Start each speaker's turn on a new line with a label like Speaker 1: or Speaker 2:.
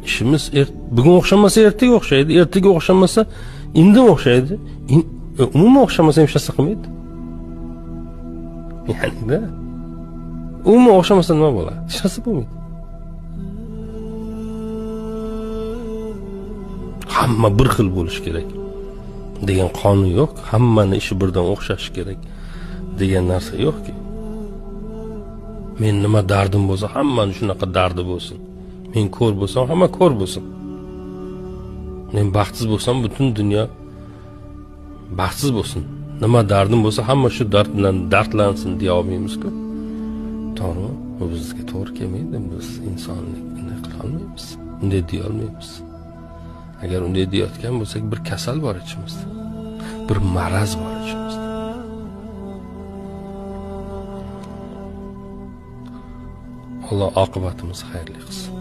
Speaker 1: Ishimiz bugun o'xshamasa ertaga o'xshaydi, ertaga o'xshamasa indin o'xshaydi, umuman o'xshamasa ham hech narsa qilmaydi. Ya'ni-da, umuman o'xshamasa nima bo'ladi? Hech narsa bo'lmaydi. Hamma bir xil bo'lishi kerak degan qonun yo'q, hammani ishi birdan o'xshashi kerak degan narsa yo'qki. Men nima dardim bo'lsa, hammani shunaqa dardi bo'lsin. Men ko'r bo'lsam, hamma ko'r bo'lsin. Men baxtsiz bo'lsam, butun dunyo baxtsiz bo'lsin. Nima dardim bo'lsa, hamma shu dard bilan dardlansin deya olmaymiz-ku. To'g'rimi? Bu bizga to'g'ri kelmaydi. Biz insonlik bunday qila olmaymiz. Unday deya olmaymiz. Agar unday deyotgan bo'lsak, bir kasal bor ichimizda. Bir maraz bor ichimizda. Alloh oqibatimizni xayrli qilsin.